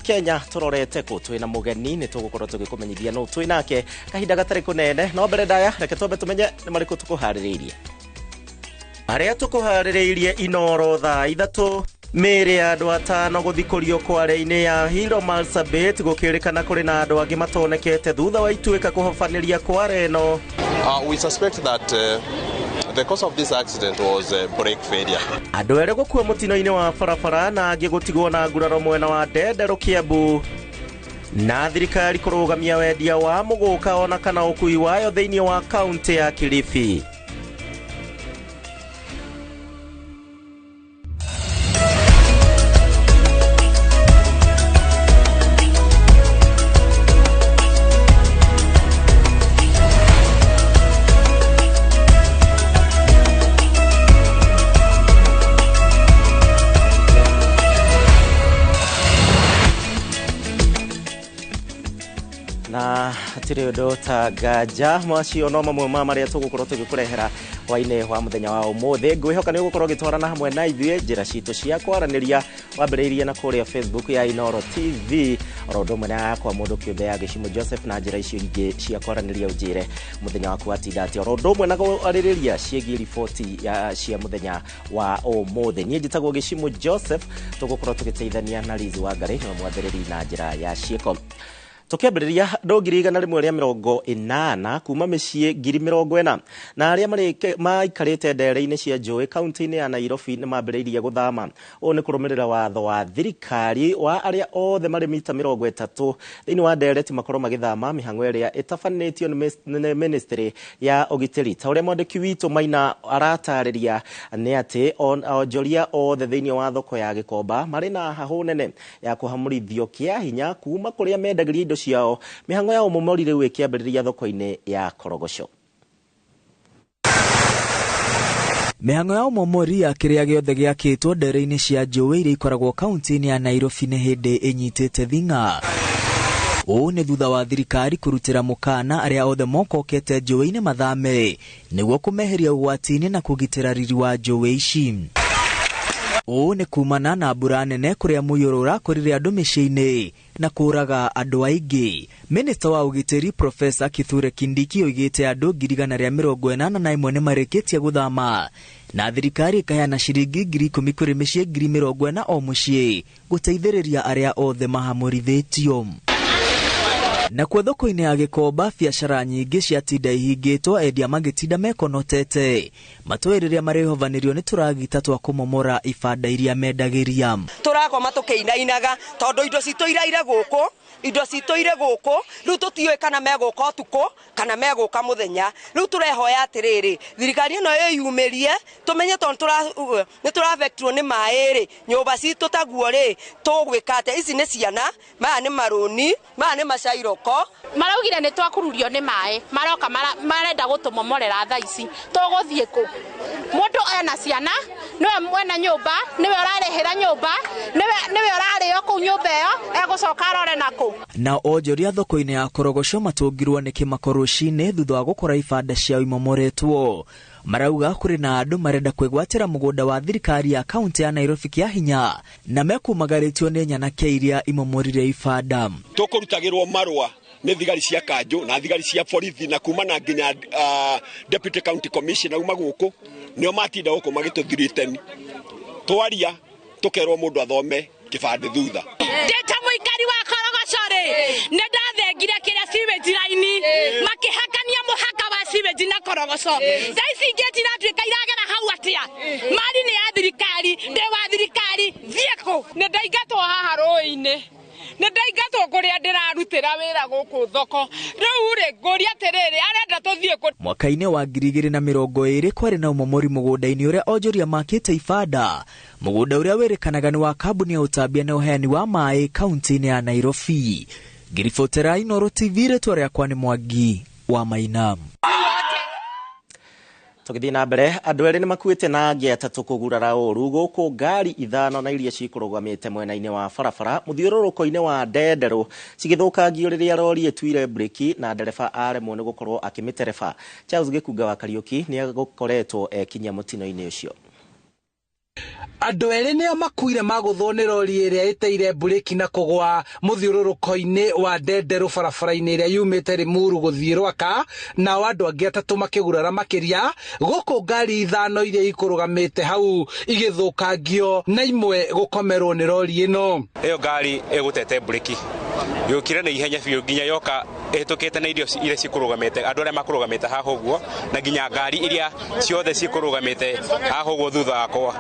Kenya tũrorete kũ? Twĩna mũgeni, nĩ tũgũkorwo tũgĩkũmenyithia nũ twĩ nake kahinda gatarĩ kũnene. No mbere ndaya, reke twambe tũmenye nĩ marĩkũ tũkũharĩrĩirie. Arĩa tũkũharĩrĩirie Inoro thaa 3, mĩĩrĩ ya andũ 5 gũthikũrio kware-inĩ ya Hilo Marsabit, gũkĩrĩkana kũrĩ na andũ angĩ matonekete thutha wa ituĩka kũhobanĩria kware ĩno. We suspect that the cause of this accident was brake failure. Andũ erĩ gũkua mũtino-inĩ wa barabara na angĩ gũtigwo na nguraro mwena wa Ndenderũ Kiambu. Na thirikari kũrũgamia wendia wa mũgũka ona kana ũkui wayo thĩinĩ wa kaunti ya Kilifi. Na hatirĩ ũndũ ta nganja, macio no mamwe ma marĩa tũgũkorwo tũgĩkũrehera hwainĩ wa mũthenya wa ũmũthĩ. Ngwĩhoka nĩ ũgũkorwo ũgĩtwarana hamwe na ithuĩ njĩra citũ cia kwaranĩria, wambĩrĩirie na kũrĩa Facebook ya Inoro TV, oro ũndũ ũmwe na yakwa mũndũ kĩũmbe ya Gĩcimo Joseph, na njĩra icio ingĩ cia kwaranĩria ũnjĩre mũthenya waku watinda atĩa, oro ũndũ ũmwe na kwarĩrĩria ciĩgiĩ riboti ya cia mũthenya wa ũmũthĩ. Niĩ njĩtagwo Gĩcimo Joseph, tũgũkorwo tũgĩteithania na Liz Wangari, nĩwe mwathĩrĩri na njĩra ya ciĩko. Tũkĩambĩrĩria andũ 180,000 kuma mĩciĩ 40,000 na arĩa maikarĩte ndere-inĩ cia njũĩ kaunti-inĩ ya Nairobi nĩ mambĩrĩirie gũthama. Ũũ nĩ kũrũmĩrĩra watho wa thirikari wa arĩa othe marĩ mita 30 thĩinĩ wa ndereti makorwo magĩthama, mĩhang'o ĩrĩa ĩtabanĩtio nĩ ministry ya ũgitĩri. Ta ũrĩa mwandĩki witũ Maina aratarĩria nĩ atĩ onjoria othe thĩinĩ wa thoko ya Gĩkomba marĩ na hahũ nene ya kũhamũrithio kĩa hinya kuma kũrĩa mendagĩria indo ciao. Mĩhang'o ya ũmomori rĩu ĩkĩambĩrĩria thoko-inĩ ya Korogocho. Mĩhang'o ya ũmomori ya kĩrĩa gĩothe gĩakĩtwo ndere-inĩ cia njũĩ iria ikoragwo kaunti-inĩ ya Nairobi nĩ hĩndĩ ĩnyitĩte thing'a. Ũũ nĩ thutha wa thirikari kũrutĩra mũkana arĩa othe mokokete njũĩ-inĩ mathame nĩguo kũmeheria ũgwati-inĩ na kũgitĩra riri wa njũĩ ici. Ũũ nĩ kumana na mbura nene kũrĩa mũiyũro ũrakũrire andũ mĩciĩ-inĩ na kũraga andũ aingĩ. Minista wa ũgitĩri Profesa Kithure Kindiki oigĩte andũ 181,000 nĩ marĩkĩtie gũthama na thirikari ĩkaheana ciringi 10,000 kũrĩ mĩciĩ 40,000 o mũciĩ gũteithĩrĩria arĩa othe mahamũrithĩtio. Nakuo thoko-inĩ ya Gĩkomba biacara nyingĩ ciatinda ihingĩtwo, endia magĩtinda mekonotete matũĩ rĩrĩa marĩhovanĩrio nĩ tũragita twa kũmomora ibanda iria mendagĩria. Tũrakoma tũkĩinainaga tondũ indo citũ iraire gũkũ, indo citũ irĩ gũkũ, rĩu tũtiũĩ kana megũka ũtukũ kana megũka mũthenya. Rĩu tũrehoya atĩrĩrĩ, thirikari ĩno ĩyumĩrie tũmenye tondũ nĩ tũrabektirwo nĩ maĩ rĩ, nyũmba citũ taguo rĩ, tũgwĩka atĩa? Ici nĩ ciana, maya nĩ marũni, maya nĩ macairoko. Maraugire nĩ twakururio nĩ maĩ, maroka marenda gũtũmomorera thaa ici. Tũgũthiĩ kũ? Mũndũ ena ciana, nĩwe mwene nyũmba, nĩwe ũrarĩhĩra nyũmba, nĩwe ũrarĩo kũu nyũmba ĩyo, egũcoka arore nakũ. Nao onjoria thoko-inĩ ya Korogocho matũngirwo nĩ kĩmako rũcinĩ thutha wa gũkora ibanda ciao imomoretwo. Marauga kũrĩ na andũ marenda kwĩgwatĩra mũgũnda wa thirikari ya kaunti ya Nairobi kĩa hinya na mekumagarĩtio nĩ nyanake iria imomorire ibanda. Tũkũrutagĩrwo marũa nĩ thigari cia kanjũ na thigari cia borithi na kuma na nginya deputy county commissioner uma gũkũ nĩo matinda gũkũ magĩtũthirĩteni. Twaria tũkerwo mũndũ athome kĩbandĩ thutha. Ndĩ ta mũikari wa Korogocho rĩ, nĩ ndathengire kĩrĩa sewage line, makĩhakania mũhaka wa sewage na Korogocho. Thaa ici ngĩti iratuĩka iragera hau atĩa? Mari nĩ ya thirikari, ndĩ wa thirikari, thiĩ kũ? Nĩ ndaingatwo haha rũĩ-inĩ. Nĩ ndaingatwo kũrĩa ndĩrarutĩra wĩra gũkũ thoko. Rĩu rĩ, ngũria atĩrĩrĩ, arenda tũthiĩ kũ? Mwaka-inĩ wa 2020 kwarĩ na ũmomori mũgũnda-inĩ ũrĩa onjoria makĩte ibanda, mũgũnda ũrĩa wĩrĩkanaga nĩ wa kambuni ya ũtambia na ũheani wa maĩ kaunti-inĩ ya Nairobi. Ngĩribotera Inoro TV, rĩtwa rĩakwa nĩ Mwangi wa Maina. Tũgĩthiĩ na mbere, andũ erĩ nĩ makuĩte na angĩ atatũ kũgurara ũru gũkũ ngari 5 na iria cikũrũgamĩte mwena-inĩ wa barabara mũthiũrũrũko-inĩ wa Ndenderũ cigĩthũkangio rĩrĩa rori ĩtuire breki na ndereba aremwo nĩ gũkorwo akĩmĩtereba. Charles Gĩkunga wa Kariũki nĩ agũkoretwo ekinyia mũtino-inĩ ũcio. Andũ erĩ nĩo makuire magũthwo nĩ rori ĩrĩa ĩteire mburĩki na kũgwa mũthiũrũrũko-inĩ wa Ndenderũ barabara-inĩ ĩrĩa yumĩte Limuru gũthiĩ Rwaka, nao andũ angĩ atatũ makĩgurara makĩria gũkũ ngari ithano iria ikũrũgamĩte hau igĩthũkangio na imwe gũkomerwo nĩ rori ĩno. Ĩyo ngari ĩgũtete mburĩki yũkire na ihenya biũ nginya yoka ĩhĩtũkĩte na irio iria cikũrũgamĩte, andũ arĩa makũrũgamĩte haha ũguo, na nginya ngari iria ciothe cikũrũgamĩte haha ũguo thutha wakwa.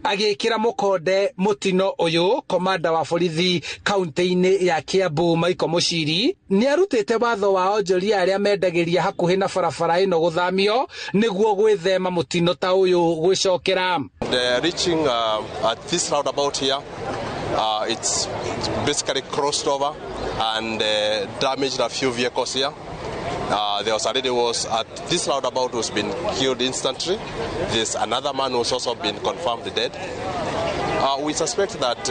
Agĩkĩra mũkonde mũtino ũyũ, komanda wa borithi kaunti-inĩ ya Kiambu Michael Muchiri nĩarutĩte watho wa onjoria arĩa mendagĩria hakuhĩ na barabara ĩno gũthamio nĩguo gwĩthema mũtino ta ũyũ gwĩcokera. Reaching at this roundabout here, it's basically crossed over and damaged a few vehicles here. There was a lady who was at this roundabout who's been killed instantly. There's another man who's also been confirmed dead. We suspect that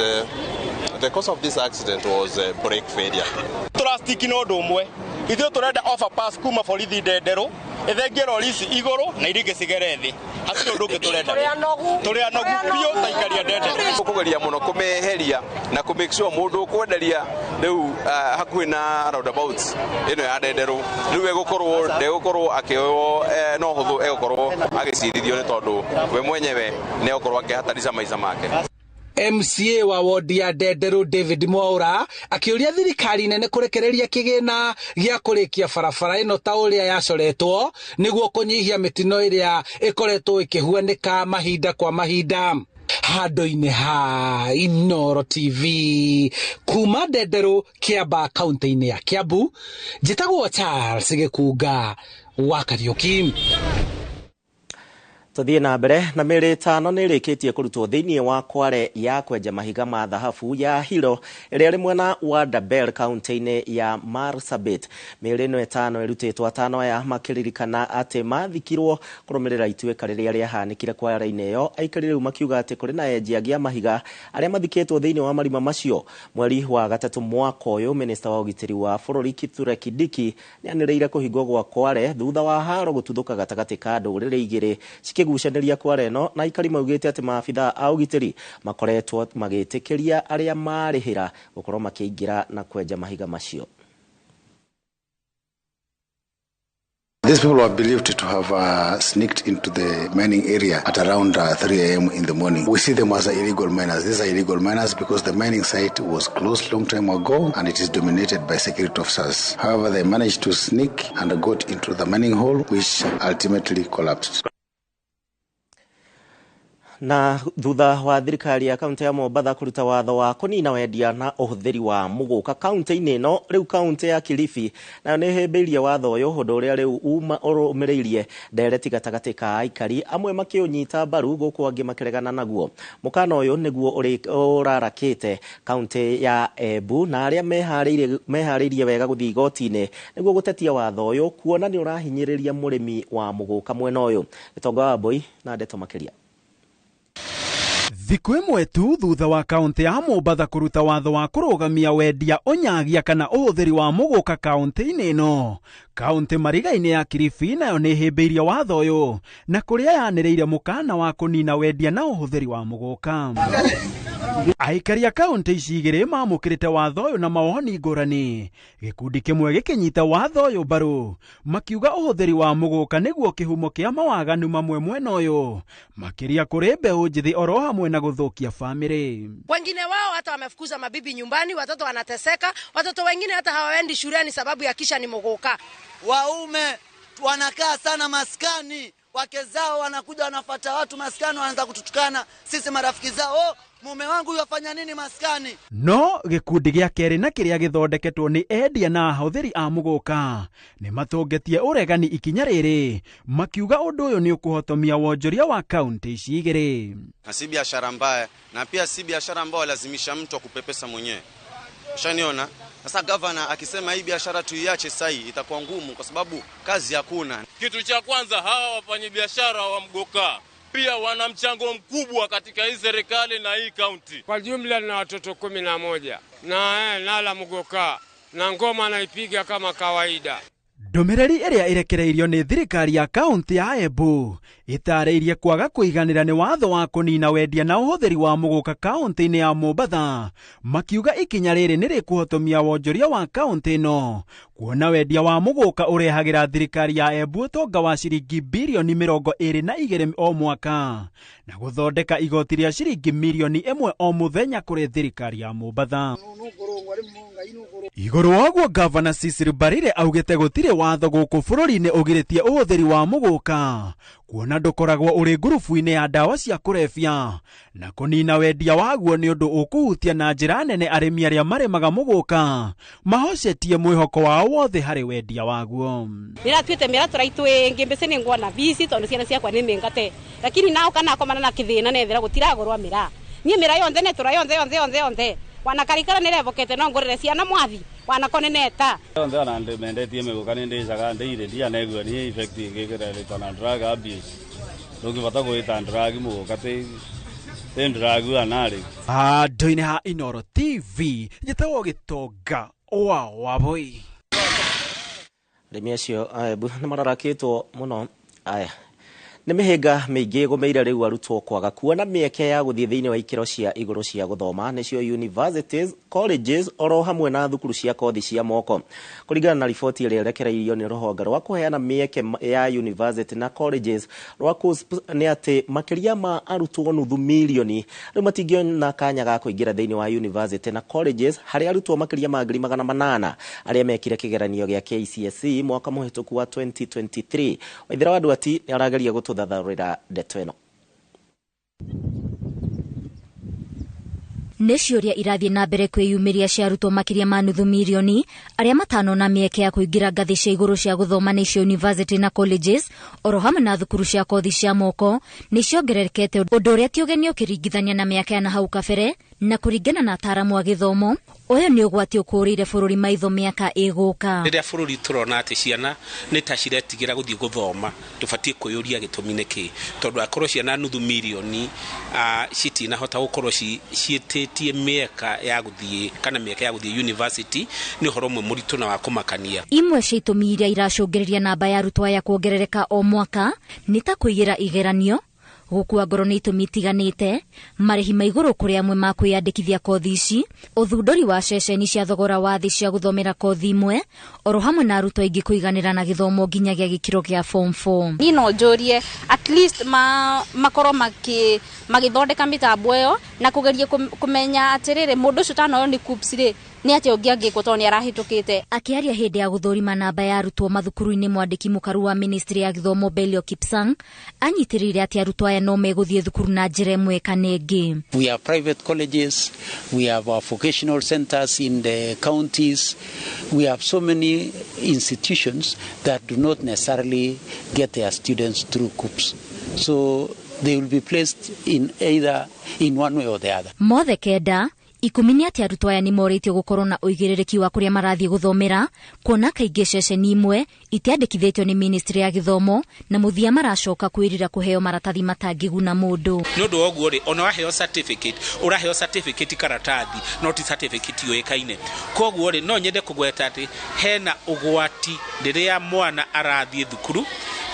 the cause of this accident was brake failure. Turastiki no ũndũ ũmwe, ithuĩ tũrenda overpass kuma borithi Ndenderũ ĩthengie rori ici igũrũ na iria ingĩ cigere thĩ. Hatirĩ ũndũ ũngĩ tũrenda. Tũrĩ anogu biũ ta aikari a Ndenderũ. Tũkũgeria mũno kũmeheria na kũ make sure mũndũ ũkwenderia rĩu hakuhĩ na roundabout ĩno ya Ndenderũ rĩu egũkorwo ndegũkorwo akĩoywo no hũthũ, egũkorwo agĩcirithio nĩ tondũ we mwenyewe nĩ egũkorwo akĩhatarica maica make. MCA wa wodi ya Ndenderũ David Mwaura akĩũria thirikari nene kũrekereria kĩgĩna gĩa kũrĩkia barabara ĩno ta ũrĩa yacoretwo nĩguo kũnyihia mĩtino ĩrĩa ĩkoretwo ĩkĩhuanĩka mahinda kwa mahinda. Handũ-inĩ ha Inooro TV kuma Ndenderũ Kiambaa kaunti-inĩ ya Kiambu, njĩtagwo Charles Gĩkunga wa Kariũki. Tuthiĩ na mbere na mĩĩrĩ ĩtano nĩ ĩrĩkĩtie kũrutwo thĩinĩ wa kware ya kwenja mahiga ma thahabu ya Hilo ĩrĩa ĩrĩ mwena wa Dabel kaunti-inĩ ya Marsabit. Mĩĩrĩ ĩno ĩtano ĩrutĩtwo atano aya makĩririkana atĩ mathikirwo kũrũmĩrĩra ituĩka rĩrĩa rĩahanĩkire kware-inĩ ĩyo. Aikari rĩu makiuga atĩ kũrĩ na enji angĩ a mahiga arĩa mathikĩtwo thĩinĩ wa marima macio. Mweri wa gatatũ mwaka ũyũ, minista wa ũgitĩri wa bũrũri Kithure Kindiki nĩanĩrĩire kũhingwo gwa kware thutha wa haro gũtuthũka gatagatĩ ka ndũrĩrĩ igĩrĩ gucanĩria kware ĩno, na aikari maugĩte atĩ maabithaa a ũgitĩri makoretwo magĩtĩkĩria arĩa marĩhĩra gũkorwo makĩingĩra na kwenja mahiga macio. These people were believed to have sneaked into the mining area at around 3 a.m. in the morning. We see them as illegal miners. These are illegal miners because the mining site was closed long time ago and it is dominated by security officers. However, they managed to sneak and got into the mining hole, which ultimately collapsed. Na thutha wa thirikari ya kaunti ya Mombatha kũruta watho wa kũnina wendia na ũhũthĩri wa mũgũka kaunti-inĩ ĩno, rĩu kaunti ya Kilifi nayo nĩ ĩhĩmbĩirie watho ũyũ, ũndũ ũrĩa rĩu uma ũrũmĩrĩirie ndereti gatagatĩ ka aikari amwe makĩũnyita mbaru gũkũ angĩ makĩregana naguo. Mũkana ũyũ nĩguo ũrarakĩte kaunti ya Embu na arĩa meharĩirie wega gũthiĩ igoti-inĩ nĩguo gũtetia watho ũyũ kuona nĩ ũrahinyĩrĩria mũrĩmi wa mũgũka mwena ũyũ. Gĩtonga wa Mbui na ndeto makĩria. Thikũ ĩmwe tu thutha wa kaunti ya Mombatha kũruta watho wa kũrũgamia wendia, ũnyagia kana ũhũthĩri wa mũgũka kaunti-inĩ ĩno, kaunti mariga-inĩ ya Kilifi nayo nĩ ĩhĩmbĩirie watho ũyũ na kũrĩa yanĩrĩire mũkana wa kũnina wendia na ũhũthĩri wa mũgũka. Aikari a kaunti ici igĩrĩ mamũkĩrĩte watho ũyũ na mawoni ngũrani, gĩkundi kĩmwe gĩkĩnyita watho ũyũ mbaru makiuga ũhũthĩri wa mũgũka nĩguo kĩhumo kĩa mawaganu mamwe mwena ũyũ, makĩria kũrĩ mbeũ njĩthĩ oro hamwe na gũthũkia famĩlĩ. Wengine wao hata wamefukuza mabibi nyumbani, watoto wanateseka, watoto wengine hata hawaendi shuleni sababu ya kisha ni mũgũka. Waume wanakaa sana maskani, wake zao wanakuja wanafuata watu maskani, wanaanza kututukana sisi marafiki zao, oh, mume wangu yafanya nini maskani. No gĩkundi gĩa kerĩ na kĩrĩa gĩthondeketwo nĩ endia na ahũthĩri a mũgũka nĩ matũngetie ũregani ikinya rĩrĩ, makiuga ũndũ ũyũ nĩ ũkũhotomia wonjoria wa kaunti ici igĩrĩ. Na si biashara mbaya, na pia si biashara ambayo lazimisha mtu akupepesa mwenyewe. Ushaniona? Sasa governor akisema hii biashara tuiache sasa itakuwa ngumu kwa sababu kazi hakuna. Kitu cha kwanza, hawa wafanyabiashara wa mgoka pia wana mchango mkubwa katika hii serikali na hii kaunti. Kwa jumla na watoto 11 na nala mgoka na ngoma naipiga kama kawaida. Ndũmĩrĩri ĩrĩa ĩrekereirio nĩ thirikari ya kaunti ya Embu ĩtarĩirie kwaga kũiganĩra nĩ watho wa kũnina wendia na ũhũthĩri wa mũgũka kaunti-inĩ ya Mombatha, makiuga ikinya rĩrĩ nĩ rĩkũhotomia wonjoria wa kaunti ĩno, kuona wendia wa mũgũka ũrehagĩra thirikari ya Embu ũtonga wa ciringi birioni 22 o mwaka na gũthondeka igoti rĩa ciringi mirioni 1 o mũthenya kũrĩ thirikari ya Mombatha. Igũrũ waguo, Gavana Cecil Mbarire augĩte gũtirĩ watho gũkũ bũrũri-inĩ ũgirĩtie ũhũthĩri wa mũgũka, kuona ndũkoragwo ũrĩ ngurubu-inĩ ya ndawa cia kũrebia, na kũnina wendia waguo nĩ ũndũ ũkũhutia na njĩra nene arĩmi arĩa marĩmaga mũgũka mahocetie mwĩhoko wao wothe harĩ wendia waguo. Nĩratuĩte mĩratũra itũ ĩngĩ mbeca nĩ nguona bici tondũ ciana ciakwa nĩ mĩngate, lakini nao kana akomana na kĩthĩna nethera gũtiragũrwa mĩraa. Niĩ mĩraa yonthe netũra yonthe yonthe yonthe yonthe wanakarikara nĩrevokete no ngũrĩre ciana mwathi wanakone neta. Yonthe ona mendetie mĩgũka nĩ ndĩcaga ndĩire ndianegua nĩ effect ĩngĩkĩra na drug abuse ndũngĩbata gwĩta drug mũgũka tĩ drug anarĩ. Handũ-inĩ ha Inooro TV, njĩtagwo Gĩtonga wa Wabũi. Arĩmi acio a Embu nĩ mararakĩtwo mũno. Aya nĩ mĩhĩnga mĩingĩ ĩgũmĩire rĩu arutwo kwaga kuona mĩeke ya gũthiĩ thĩinĩ wa ikĩro cia igũrũ cia gũthoma, nĩcio universities, colleges oro hamwe na thukuru cia kothi cia moko. Kũringana na riboti ĩrĩa ĩrekereirio nĩ rũhonge rwa kũheana mĩeke ya university na colleges rwa KUCCPS, nĩ atĩ makĩria ma arutwo 0.5 mirioni rĩu matingĩona kanya ga kũingĩra thĩinĩ wa university na colleges, harĩ arutwo makĩria ma 800,000 arĩa mekire kĩgeranio gĩa KCSE mwaka mũhĩtũku wa 2023. Waithera wa Nduati nĩ arageria gũtũthathaũrĩra ndeto ĩno. Nĩ ciũria irathiĩ na mbere kwĩyumĩria cia arutwo makĩria ma 0.5 mirioni arĩa matanona mĩeke ya kũingĩra ngathĩ cia igũrũ cia gũthoma, nĩcio university na colleges oro hamwe na thukuru cia kothi cia moko, nĩ ciongererekete, ũndũ ũrĩa ti ũgeni ũkĩringithania na mĩaka ya na hau kabere. Na kũringana na ataaramu a gĩthomo, ũyũ nĩ ũgwati ũkũrĩire bũrũri maitho mĩaka ĩgũka. Rĩrĩa bũrũri tũrona atĩ ciana nĩ ta ciretigĩra gũthiĩ gũthoma, tũbatiĩ kwĩyũria gĩtũmi nĩ kĩ, tondũ akorwo ciana 0.5 mirioni citinahota gũkorwo ciĩtĩtie mĩeka ya gũthiĩ kana mĩeke ya gũthiĩ university, nĩ ũhoro ũmwe mũritũ na wa kũmakania. Imwe cia itũmi iria iracũngĩrĩria namba ya arutwo aya kuongerereka o mwaka nĩ ta kũiyĩra igeranio, gũkua ngoro nĩ itũmi itiganĩte, marĩhi ma igũrũ kũrĩ amwe ma kwĩyandĩkithia kothi ici, ũthundũri wa ceceni cia thogora wa thĩ cia gũthomera kothi imwe, oro hamwe na arutwo aingĩ kũiganĩra na gĩthomo nginyagia gĩkĩro gĩa form 4. Niĩ no njũrie at least makorwo magĩthondeka mĩtambo ĩyo na kũgeria kũmenya atĩrĩrĩ, mũndũ ũcio ũtanoywo nĩ KUCCPS rĩ, nĩ atĩa ũngĩ angĩkwo tondũ nĩ arahĩtũkĩte. Akĩaria hĩndĩ ya gũthũrima namba ya arutwo mathukuru-inĩ, mwandĩki mũkaru wa ministry ya gĩthomo Belio Kipsang anyitĩrĩire atĩ arutwo aya no megũthiĩ thukuru na njĩra ĩmwe kana ĩngĩ. We have private colleges, we have our vocational centers in the counties, we have so many institutions that do not necessarily get their students through KUCCPS. So they will be placed in either in one way or the other. Mothe kenda ikũmi nĩ atĩ arutwo aya nĩ morĩtio gũkorwo na ũigĩrĩrĩki wa kũrĩa marathiĩ gũthomera, kuona kaingĩ ceceni imwe itiandĩkithĩtio nĩ ministry ya gĩthomo na mũthia maracoka kwĩrira kũheo maratathi matangĩguna mũndũ. Nĩ ũndũ wa ũguo rĩ, ona waheo certificate, ũraheo certificate karatathi no ti certificate yũĩkaine. Koguo rĩ, no nyende kũgweta atĩ hena ũgwati rĩrĩa mwana arathiĩ thukuru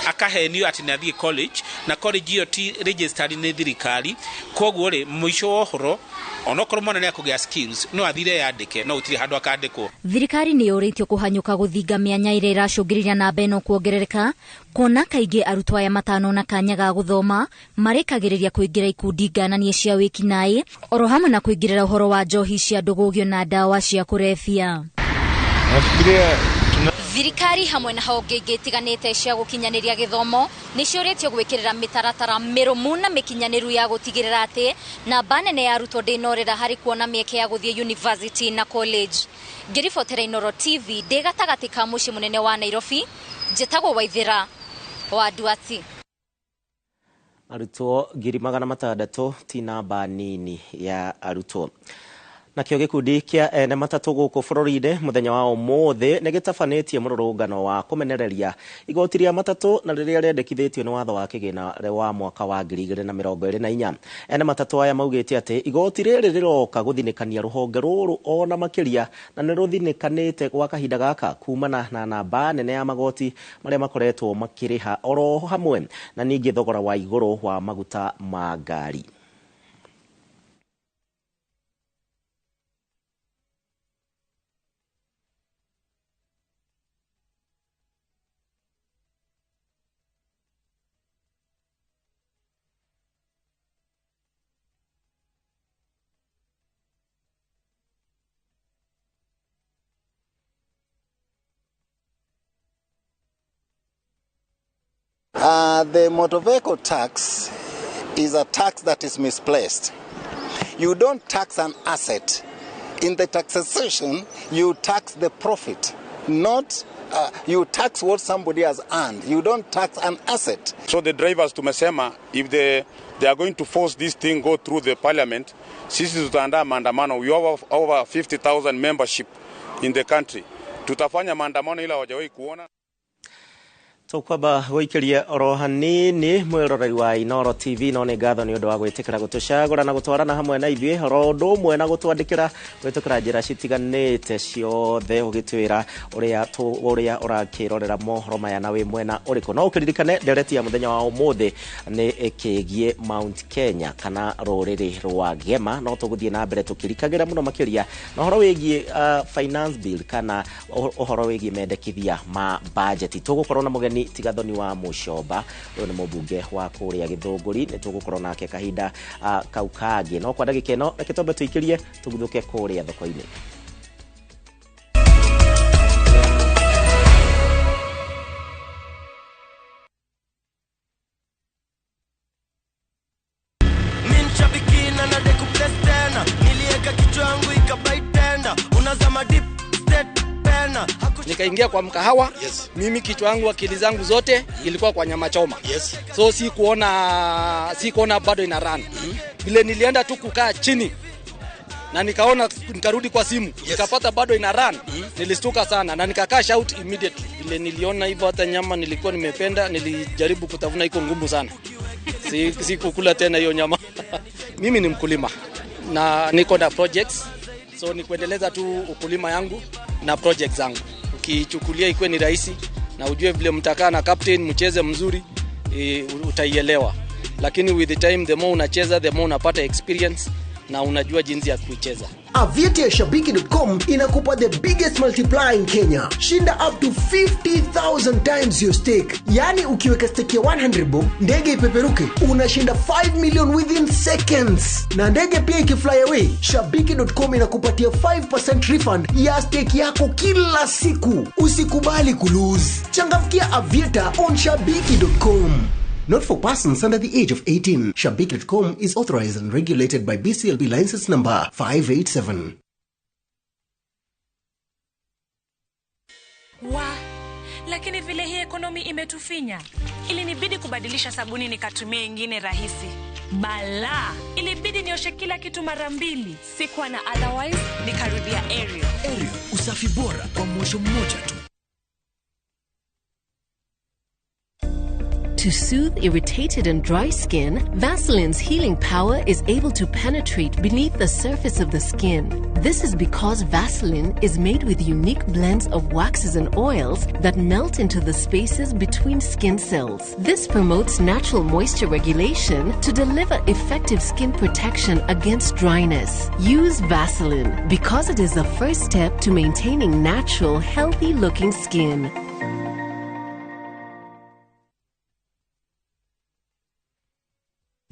akahenio atĩ nĩ athiĩ college na college ĩyo ti registered nĩ thirikari. Koguo rĩ, mũico wa ũhoro, onokorwo mwana nĩ akũgĩa skills, no athire yandĩke no gũtirĩ handũ akandĩkwo. Thirikari nĩ yũrĩtio kũhanyũka gũthinga mĩanya ĩrĩa ĩracũngĩrĩria namba ĩno kuongerereka, kuona kaingĩ arutwo aya matanona kanya ga gũthoma marĩkagĩrĩria kũingĩra ikundi ngananie cia wĩkinaĩ oro hamwe na kũingĩrĩra ũhoro wa njohi cia ndũgũgio na ndawa cia kũrebia. Thirikari hamwe na honge ingĩ itiganĩte cia gũkinyanĩria gĩthomo nĩ ciũrĩtio gwĩkĩrĩra mĩtaratara mĩrũmu na mĩkinyanĩru ya gũtigĩrĩra atĩ namba nene ya arutwo ndĩnorĩra harĩ kuona mĩeke ya gũthiĩ university na college. Ngĩribotera Inooro TV ndĩ gatagatĩ ka mũciĩ mũnene wa Nairobi, njĩtagwo Waithĩra wa Nduati. Arutwo 600,000 ti namba nini ya arutwo. Nakĩo gĩkundi kĩa ene matatũ gũkũ bũrũri-inĩ mũthenya wa ũmũthĩ nĩ gĩtabanĩtie mũrũrũngano wa kũmenereria igoti rĩa matatũ na rĩrĩa rĩendekithĩtio nĩ watho wa kĩgĩna wa mwaka wa 2024. Ene matatũ aya maugĩte atĩ igoti rĩrĩ rĩroka gũthinĩkania rũhonge rũrũ ona makĩria na nĩ rũthinĩkanĩte gwa kahinda gaka kumana na namba nene ya magoti marĩa makoretwo makĩrĩha oro hamwe na ningĩ thogora wa igũrũ wa maguta ma ngari. The motor vehicle tax is a tax that is misplaced. You don't tax an asset. In the taxation, you tax the profit, not you tax what somebody has earned. You don't tax an asset. So the drivers tumesema if they are going to force this thing go through the parliament, sisi tutaandaa maandamano. We have over 50,000 membership in the country. Tutafanya maandamano ila hawajawahi kuona. Tũkwamba gũikĩria oro hanini mwĩroreri wa Inooro TV no nĩ ngatho nĩ ũndũ wa gwĩtĩkĩra gũtũcagũra na gũtwarana hamwe na ithuĩ oro ũndũ ũmwe na gũtwandĩkĩra gwĩtũkĩra njĩra citiganĩte ciothe ũgĩtwĩra ũrĩa ũrakĩrorera mohoro maya na wĩ mwena ũrĩkũ. No ũkĩririkane ndereti ya mũthenya wa ũmũthĩ nĩ ĩkĩgiĩ Mount Kenya kana rũrĩrĩ rwa Gema, no tũgũthiĩ na mbere tũkĩrikagĩra mũno makĩria na ũhoro wĩgiĩ finance bill kana ũhoro wĩgiĩ mendekithia ma budget. Tũgũkorwo na mũgeni Tigathoni wa Mũcomba, ũyũ nĩ mũmbunge wa kũrĩa Gĩthũngũri, nĩ tũgũkorwo nake kahinda kau kangĩ. No kwa ndagĩka ĩno reke twambe tũikĩrie tũguthũke kũrĩa thoko-inĩ. Nikaingia kwa mkahawa. Yes. Mimi kichwa yangu akili zangu zote ilikuwa kwa nyama choma. Yes. So sikuona bado ina run. Vile nilienda tu kukaa chini na nikaona, nikarudi kwa simu. Yes. Nikapata bado ina run. Nilistuka sana na nika cash out immediately. Vile niliona hivyo hata nyama nilikuwa nimependa, nilijaribu kutafuna, iko ngumu sana. Sikukula tena hiyo nyama. Mimi ni mkulima na niko na projects. So ni kuendeleza tu ukulima yangu na projects zangu. Ukichukulia ikuwe ni rahisi na ujue vile mtakaa na captain mcheze mzuri, utaielewa. Lakini with the time, the more unacheza, the more unapata experience na unajua jinsi ya kuicheza. Aviator ya Shabiki.com inakupa the biggest multiplier in Kenya. Shinda up to 50,000 times your stake. Yani ukiweka stake ya 100 bob, ndege ipeperuke, unashinda 5 million within seconds. Na ndege pia ikifly away, Shabiki.com inakupatia 5% refund ya stake yako kila siku. Usikubali kulose. Changamkia Aviator on Shabiki.com. Not for persons under the age of 18. Shabiki.com is authorized and regulated by BCLB license number 587. Wa, lakini vile hii ekonomi imetufinya. Ilinibidi kubadilisha sabuni nikatumia ingine rahisi. Bala, ilibidi nioshe kila kitu mara mbili. Sikuwa na otherwise, nikarudia Ariel. Ariel, usafi bora kwa mwosho mmoja tu. To soothe irritated and dry skin, Vaseline's healing power is able to penetrate beneath the surface of the skin. This is because Vaseline is made with unique blends of waxes and oils that melt into the spaces between skin cells. This promotes natural moisture regulation to deliver effective skin protection against dryness. Use Vaseline because it is the first step to maintaining natural, healthy-looking skin.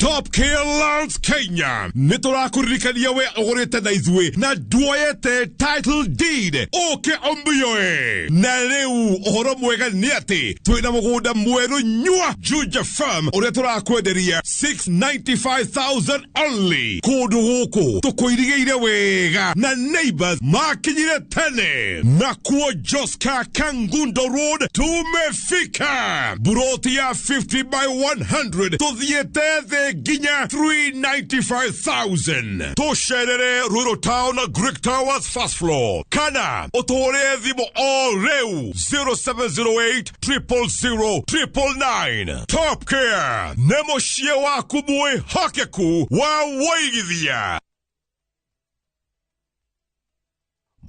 Top Care Kenya nĩ tũrakũririkania we ũgũrĩte na ithuĩ na nduoyete title deed ũke ũmĩoe. Na rĩu ũhoro mwega nĩ atĩ twĩna mũgũnda mwerũ nyua Juja Farm ũrĩa tũrakwenderia 695,000 only. Kũndũ gũkũ tũkũirigĩire wega na neighbors makinyire tene. Nakuo Joska Kangundo Road tumefika. Buroti ya 50 by 100 tũthiĩte thĩ nginya 395,000. Tũcerere Ruiru Town na Greek Towers first floor kana ũtũhũrĩre thimũ o rĩu 0708 000 999. Top Care nĩ mũciĩ waku mwĩhokeku wa wũigithia.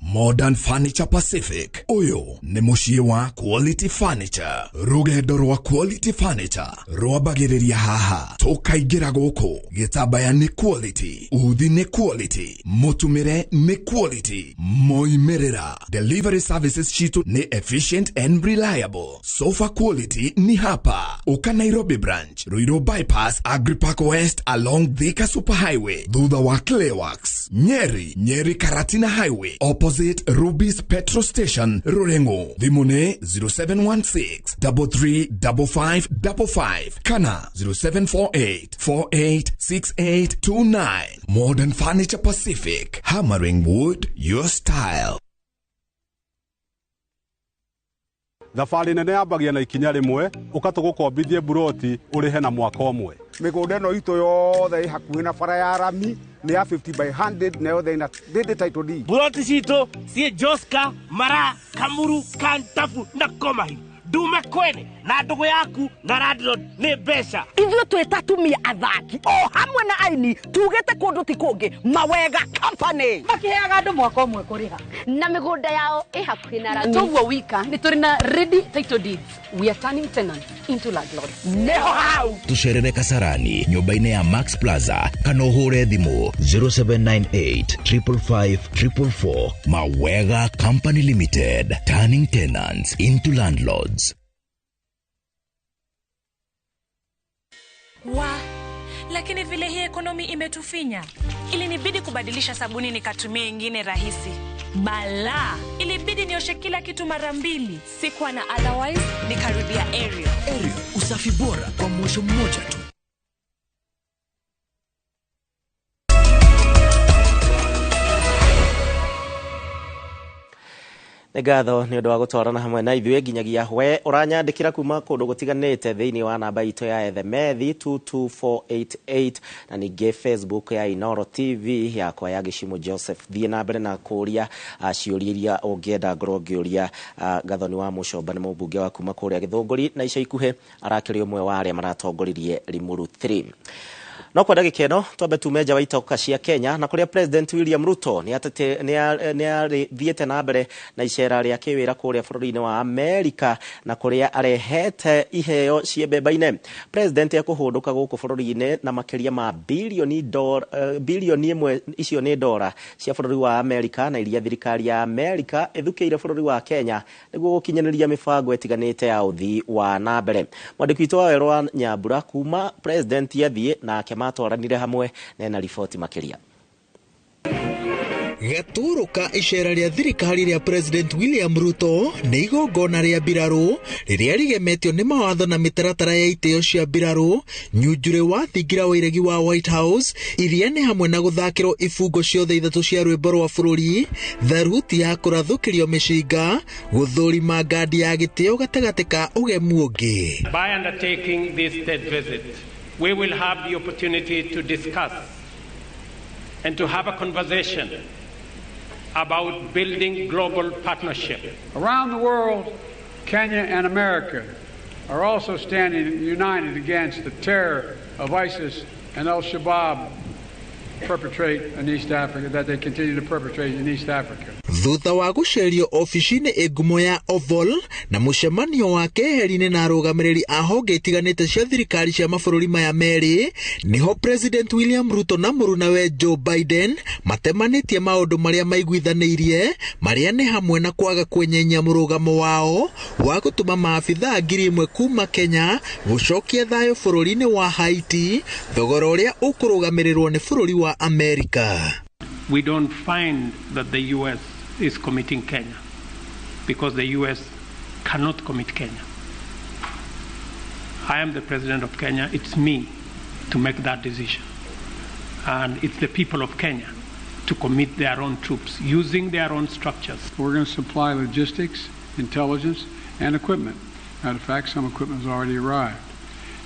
Modern Furniture Pacific uyu ni muciĩ wa Quality Furniture. Rugendo rwa Quality Furniture rwambagĩrĩria haha tũkaingĩra gũkũ. Gĩtambaya nĩ quality, uthi nĩ quality, mũtumĩre nĩ quality, moimĩrĩra. Delivery services citu nĩ efficient and reliable. Sofa quality ni hapa Uka Nairobi branch, Ruiru bypass, Agripark West along Thika Superhighway, thutha wa Clayworks, Nyeri, Nyeri Karatina Highway, opposite Ruby's Petrol Station, Rurengo. Thimũ nĩ 0716 335555 kana 0748 486829. Modern Furniture Pacific, hammering wood your style. Thabarĩ nene yambagia na ikinya rĩmwe ũkatũgũkombithie buroti ũrĩhe na mwaka ũmwe. Mĩgũnda ĩno itũ yothe ĩ hakuhĩ na bara ya rami nĩ ya 50 by 100 na yothe ĩna ndĩndĩ title deed. Buroti citũ ciĩ Joska, Mara, Kamuru, Kantafu na Komahi. Ndume kwene na ndũgũ yaku na landlord nĩ mbeca. Ithuĩ twĩ ta atumia athaki o hamwe na aini tugĩte kũndũ ti kũngĩ Mawega Company makiheaga andũ mwaka ũmwe kũrĩha na mĩgũnda yao ĩ hakuhĩ na rami. Toguo wika nĩ tũrĩ na ready title deeds. We are turning tenants into landlords. Nĩho hau Tucerere Kasarani nyũmba-inĩ ya Max Plaza kana ũhũre thimũ 0798 555 444. Mawega Company Limited, turning tenants into landlords. Wa, lakini vile hii ekonomi imetufinya, ilinibidi kubadilisha sabuni nikatumia ingine rahisi. Balaa, ilibidi nioshe kila kitu mara mbili. Sikuwa na otherwise, nikarudia Ariel. Ariel, usafi bora kwa mwosho mmoja tu. Nĩ ngatho nĩ ũndũ wa gũtwarana hamwe na ithuĩ nginyagia we ũranyandĩkĩra kuma kũndũ gũtiganĩte thĩinĩ wa namba itũ ya Ethemethi 22488 na ningĩ Facebook ya Inoro TV yakwa ya Gĩcimu Joseph. Thiĩ na mbere na kũũria ciũria iria ũngĩenda ngorwo ngĩũria Gathoni wa Mũcomba nĩ mũmbunge wa kuma kũrĩa Gĩthũngũri na ica ikuhĩ arakĩrĩ ũmwe wa arĩa maratongoririe Limuru 3. No kwa ndagĩka ĩno twambe tume nja wa itoka cia Kenya na kũrĩa President William Ruto nĩ athiĩte na mbere na icera rĩa kĩwĩra kũrĩa bũrũri-inĩ wa Amerika na kũrĩa arehete iheo ciĩ mbemba-inĩ. President ekũhũndũka gũkũ bũrũri-inĩ na makĩria ma bilioni 1 icio nĩ dora cia bũrũri wa Amerika na iria thirikari ya Amerika ĩthukĩire bũrũri wa Kenya nĩguo gũkinyanĩria mĩbango ĩtiganĩte ya ũthii wa na mbere. Mwandĩki witũ wa Werũ wa Nyambura kuma President athiĩ nake matwaranire hamwe na riboti makĩria. Gatũrũ ka icera rĩa thirikari rĩa President William Ruto nĩ igongona rĩa mbirarũ rĩrĩa rĩgemetio nĩ mawatho na mĩtaratara ya itĩo cia mbirarũ nyunjurĩ wa thingira wa iregi wa White House iria nĩ hamwe na gũthakĩrwo ibungo ciothe ithatũ cia rwĩmbo rwa bũrũri, tharuti ya kũrathũkĩrio mĩcinga, gũthũrima ngandi ya gĩtĩo gatagatĩ ka ũgemu ũngĩ. By undertaking this state visit, we will have the opportunity to discuss and to have a conversation about building global partnership. Around the world, Kenya and America are also standing united against the terror of ISIS and Al-Shabaab perpetrate in East Africa, that they continue to perpetrate in East Africa. Thutha wa gũcerio ofici-inĩ ĩngumo ya Oval na mũcemanio wa keheri-inĩ na arũgamĩrĩri a honge itiganĩte cia thirikari cia mabũrũri maya merĩ, nĩho President William Ruto na mũrunawe Joe Biden matemanĩtie maũndũ marĩa maiguithanĩirie, marĩa nĩ hamwe na kwaga kwenyenya mũrũgamo wao wa gũtũma maabithaa 1,000 kuma Kenya gũcokia thayũ bũrũri-inĩ wa Haiti, thogora ũrĩa ũkũrũgamĩrĩrwo nĩ bũrũri wa Amerika. We don't find that the US is committing Kenya, because the US cannot commit Kenya. I am the president of Kenya. It's me to make that decision. And it's the people of Kenya to commit their own troops using their own structures. We're going to supply logistics, intelligence, and equipment. Matter of fact, some equipment has already arrived.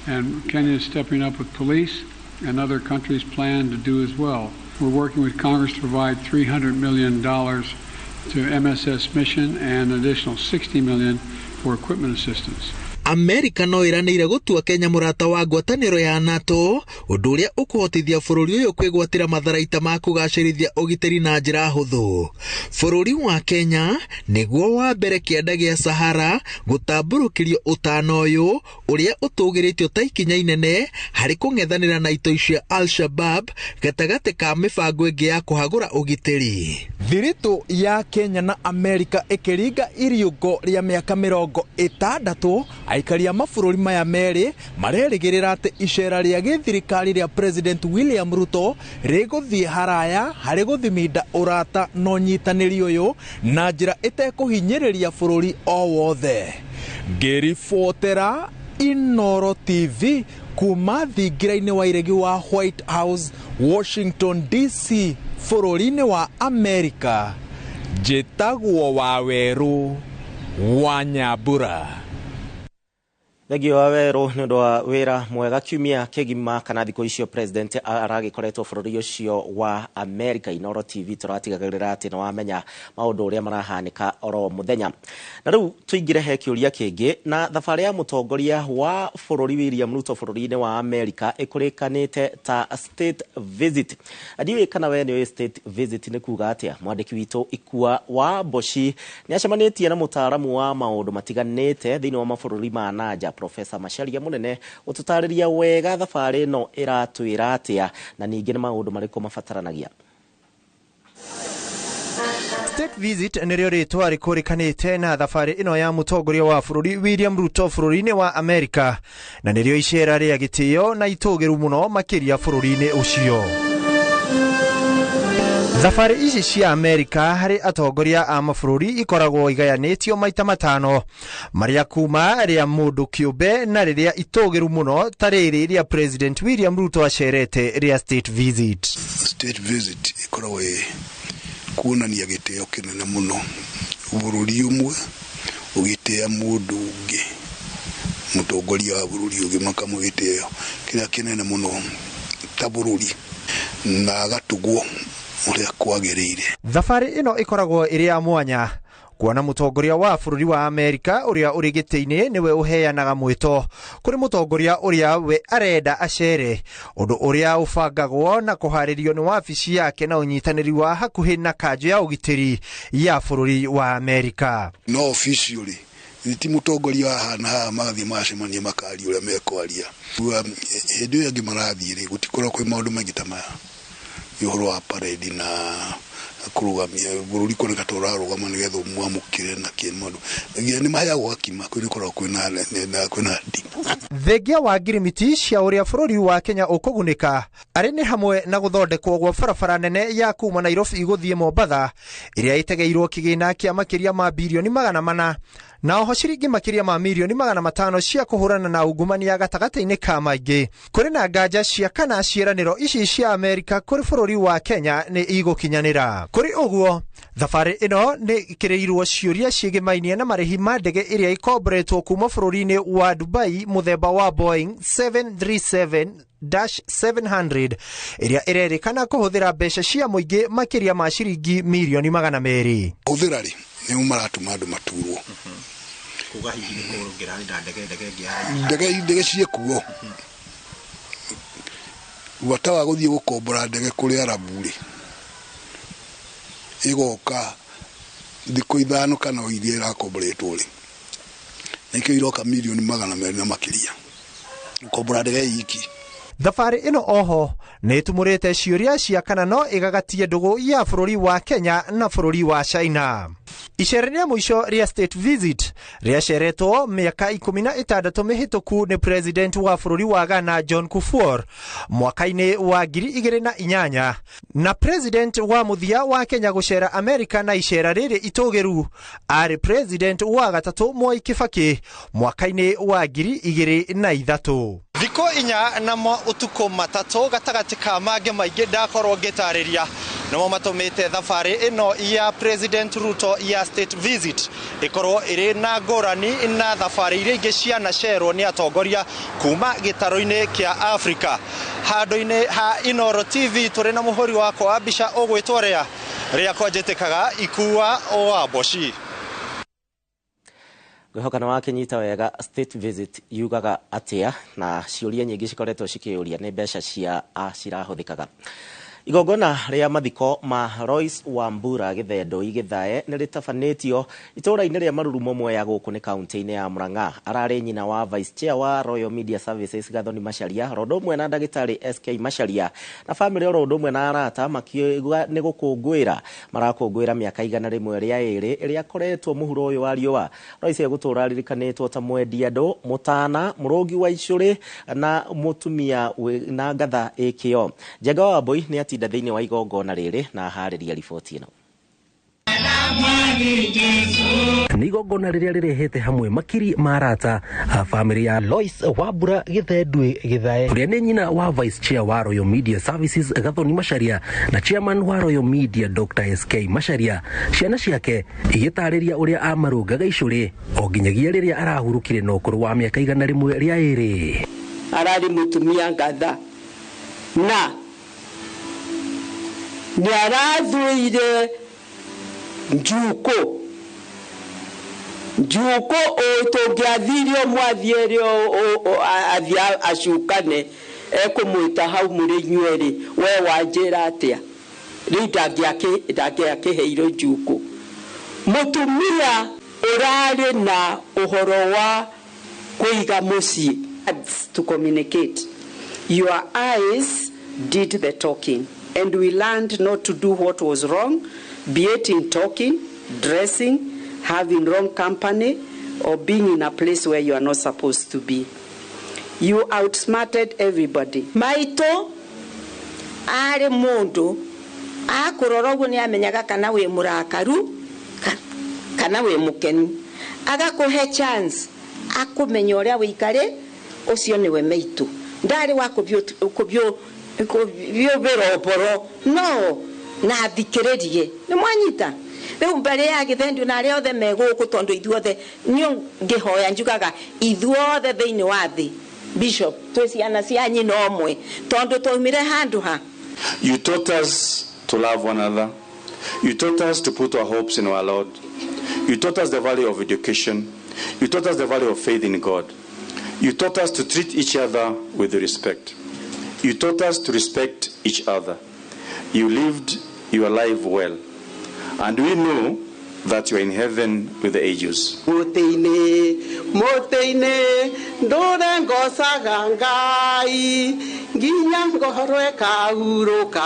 And Kenya is stepping up with police and other countries plan to do as well. We're working with Congress to provide $300 million to MSS mission and an additional $60 million for equipment assistance. Amerika no ĩranĩire gũtua Kenya mũrata wa ngwatanĩro ya NATO, ũndũ ũrĩa ũkũhotithia bũrũri ũyũ kwĩgwatĩra matharaita ma kũgacĩrithia ũgitĩri na njĩra hũthũ. Bũrũri wa Kenya nĩguo wa mbere kĩanda gĩa Sahara gũtambũrũkĩrio ũtana ũyũ ũrĩa ũtũgĩrĩtio ta ikinya inene harĩ kũng'ethanĩra na itoi cia Al-Shabaab gatagatĩ ka mĩbango ĩngĩ ya kũhagũra ũgitĩri. Thiritũ ya Kenya na Amerika ĩkĩringa iriũngo rĩa mĩaka 60, aikari a mabũrũri maya merĩ marerĩgĩrĩra atĩ icera rĩa gĩthirikari rĩa President William Ruto rĩgũthiĩ haraya harĩ gũthiminda ũrata na ũnyitanĩri ũyũ na njĩra ĩtekũhinyĩrĩria bũrũri o wothe. Ngĩribotera Inooro TV kuma thingira-inĩ wa iregi wa White House, Washington DC, bũrũri-inĩ wa Amerika, njĩtagwo Wawerũ wa Nyambura. Thengio wa Werũ nĩ ũndũ wa wĩra mwega kiumia kĩgima kana thikũ icio president aragĩkoretwo bũrũri ũcio wa Amerika. Inooro TV tũratigagĩrĩra atĩ nĩ wamenya maũndũ ũrĩa marahanĩka oro mũthenya. Na rĩu tũingĩre he kĩũria kĩngĩ, na thabarĩ ya mũtongoria wa bũrũri William Ruto bũrũri-inĩ wa Amerika ĩkũrĩkanĩte ta state visit. Ndiũĩ kana we nĩũĩ state visit nĩ kuga atĩa. Mwandĩki witũ Ikua wa Mboci nĩ acemanĩtie na mũtaaramu wa maũndũ matiganĩte thĩinĩ wa mabũrũri ma nanja, Professor Macharia Munene, ũtũtarĩria wega thabarĩ ĩno ĩratwĩra atĩa na ningĩ nĩ maũndũ marĩkũ mabataranagia. State visit nĩrĩo rĩtwa rĩkũrĩkanĩte na thabarĩ ĩno ya mũtongoria wa bũrũri William Ruto bũrũri-inĩ wa Amerika, na nĩrĩo icera rĩa gĩtĩo na itũgĩru mũno makĩria bũrũri-inĩ ũcio. Thabarĩ ici cia Amerika harĩ atongoria a mabũrũri ikoragwo igayanĩtio maita matano, marĩa kuma rĩa mũndũ kĩũmbe na rĩrĩa itũgĩru mũno ta rĩrĩ rĩa President William Ruto acerete rĩa state visit. State visit ikoragwo kuonania gĩtĩo kĩnene mũno, bũrũri ũmwe ũgĩtĩa mũndũ ũngĩ, mũtongoria wa bũrũri ũngĩ makamũhe gĩtĩo kĩrĩa kĩnene mũno ta bũrũri, na agatugwo ũrĩa kwagĩrĩire. Thabarĩ ĩno ĩkoragwo ĩrĩ ya mwanya kuona mũtongoria wa bũrũri wa Amerika ũrĩa ũrĩ gĩtĩ-inĩ nĩwe ũheanaga mwĩto kũrĩ mũtongoria ũrĩa we arenda acere, ũndũ ũrĩa ũbangagwo na kũharĩrio nĩ wabici yake na ũnyitanĩri wa hakuhĩ na kanjũ ya ũgitĩri ya bũrũri wa Amerika. No officially ti mũtongoria wa haha na haha magathiĩ magacemania makaria ũrĩa mekwaria. Hĩndĩ ĩyo angĩ marathiĩ rĩ, gũtikoragwo kwĩ maũndũ maingĩ ta maya, ũhoro wa parade na kũrũgamia bũrũri kuoneka ta ũrarũgama nĩgetha ũmwamũkĩre na kĩ maũndũ. Nĩ maheagwo gakima, kwĩ nĩkoragwo kwĩna ndima. Thengia wa ngirimiti cia ũrĩa bũrũri wa Kenya ũkũgunĩka arĩ nĩ hamwe na gũthondekwo gwa barabara nene ya kuma Nairobi gũthiĩ Mombatha ĩrĩa ĩtegeirwo kĩgĩna kĩa makĩria ma birioni 400 na oho ciringi makĩria ma mirioni 500 cia kũhũrana na ungumania gatagatĩ-inĩ ka maingĩ. Kũrĩ na nganja cia kana ciĩranĩro ici cia Amerika kũrĩ bũrũri wa Kenya nĩ igũkinyanĩra. Kũrĩ ũguo, thabarĩ ĩno nĩ ĩkĩrĩirwo ciũria ciĩgĩmainie na marĩhi ma ndege ĩrĩa ĩkomboretwo kuma bũrũri-inĩ wa Dubai mũthemba wa Boeing 737-700 ĩrĩa ĩrerĩkana kũhũthĩra mbeca cia mũingĩ makĩria ma ciringi mirioni 200. Hũthĩra rĩ nĩmo maratũma andũ maturwo. Kuga hihi nĩ kũngĩrarĩ na ndege ĩngĩ ya ndege ciĩkuo. Bata wa gũthiĩ gũkombora ndege kũrĩ Arabu rĩ, ĩgoka thikũ 5 kana iria ĩrakomboretwo rĩ, nĩkĩo iroka mirioni 200 na makĩria gũkombora ndege iki. Thabarĩ ĩno oho nĩ ĩtumũrĩte ciũria cia kana no ĩgagatie ndũgũ ya bũrũri wa Kenya na bũrũri wa China. Icera rĩa mũico rĩa state visit rĩaceretwo mĩaka 16 mĩhĩtũku nĩ president wa bũrũri wa Ghana John Kufuor mwaka-inĩ wa 2008, na president wa mũthia wa Kenya gũcera Amerika na icera rĩrĩ itũgĩru arĩ president wa gatatũ Mwai Kibaki mwaka-inĩ wa 2003. Thikũ 4 na ũtukũ 3 gatagatĩ ka mangĩ maingĩ ndakorwo ngĩtarĩria Nĩmo matũmĩte thabarĩ ĩno ya President Ruto ya state visit ĩkorwo ĩrĩ na ngũrani na thabarĩ iria ingĩ cianacerwo nĩ atongoria kuma gĩtarũ-inĩ kĩa Afrika. Handũ-inĩ ha Inooro TV tũrĩ na mũhũri wakwa wa mbica ũgwĩtwo Rĩa rĩakwa njĩtĩkaga Ikua wa Mboci. Ngwĩhoka nĩ wakinyita wega state visit yugaga atĩa, na ciũria nyingĩ cikoretwo cikĩũria nĩ mbeca cia a cirahũthĩkaga. Igongona rĩa mathiko ma Lois Wambura Gĩthendoi Gĩthae nĩ rĩtabanĩtio itũũra-inĩ rĩa Marurumo Mwea gũkũ nĩ kaunti-inĩ ya Murang'a. Ararĩ nyina wa Vice Chair wa Royal Media Services Gathoni Macharia oro ũndũ ũmwe na ndagĩtarĩ SK Macharia na bamĩrĩ oro ũndũ ũmwe na arata makiuga nĩ gũkũngũĩra marakũngũĩra mĩaka 102 ĩrĩa akoretwo mũhuro ũyũ wa riũa. Lois egũtũũra aririkanĩtwo ta mwendi andũ, mũtana, mũrũngi wa icũrĩ na mũtumia na ngatha ĩkĩo. Njenga wa Mbui nĩ atinda thĩinĩ wa igongona rĩrĩ na aharĩria riboti ĩno. Nĩ igongona rĩrĩa rĩrehete hamwe makiri ma arata a bamĩrĩ ya Lois Wambura Gĩthendui Gĩthae, ũrĩa nĩ nyina wa Vice Chair wa Royal Media Services Gathoni Macharia na Chairman wa Royal Media Dr. SK Macharia. Ciana ciake igĩtarĩria ũrĩa amarũngaga icũrĩ o nginyagia rĩrĩa arahurũkire na ũkũrũ wa mĩaka 102. Ararĩ mũtumia ngatha na nĩ arathuire njuko njuko tũngĩathirie mwathiĩ athiĩ acukane ekũmwĩta hau mũrĩ inyuerĩ, we wanjĩra atĩa rĩu ndangĩakĩheirwo njuko. Mũtumia ũrarĩ na ũhoro wa kũiga mũciĩ. To communicate, your eyes did the talking, and we learned not to do what was wrong, be it in talking, dressing, having wrong company, or being in a place where you are not supposed to be. You outsmarted everybody. Maito arĩ mũndũ akũrora ũguo nĩ amenyaga kana wĩ mũrakaru kana wĩ mũkenu, agakũhe chance akũmenya ũrĩa wĩikare. Ũcio nĩwe maitũ, ndarĩ wa kũbiũbĩra ũboro no na athikĩrĩrie. Nĩ mwanyita rĩu mbere ya Gĩthendio na arĩa othe me gũkũ, tondũ ithuothe niĩ ngĩhoya njugaga ithuothe thĩinĩ wa thĩ, Bishop, twĩ ciana cia nyina ũmwe, tondũ twaumire handũ ha. You taught us to love one another. You taught us to put our hopes in our Lord. You taught us the value of education. You taught us the value of faith in God. You taught us to treat each other with respect. You taught us to respect each other. You lived your life well. And we know that you are in heaven with the angels. Mũtĩ-inĩ, mũtĩ-inĩ, ndũre ngocaga Ngai, nginya ngoro ĩkahurũka,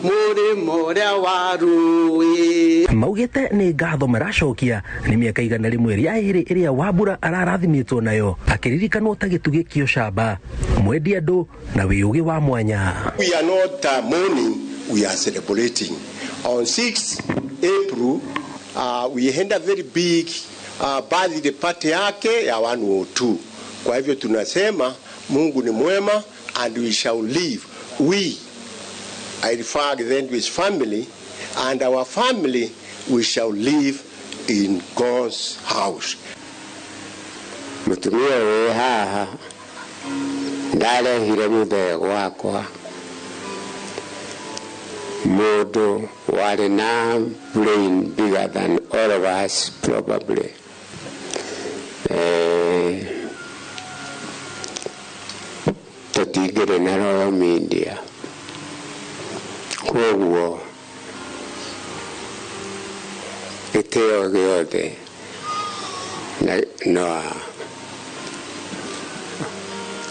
mũrĩmo ũrĩa wa rũĩ. Maugĩte nĩ ngatho maracokia nĩ mĩaka 102 ĩrĩa Wambura ararathimĩtwo nayo, akĩririkanwo ta gĩtugĩ kĩa ũcamba, mwendi andũ na wĩũgĩ wa mwanya. We are not mourning, we are celebrating. On 6 April, we had a very big birthday party yake ya 102. Kwa hivyo tunasema Mungu ni mwema and we shall live. We, I refer then to his family, and our family, we shall live in God's house. Mũtumia wĩ haha ndarehire mũthee gwakwa mũndũ warĩ na brain bigger than all of us probably. Tũtingĩrĩ na Royal Media, koguo gĩtĩo gĩothe na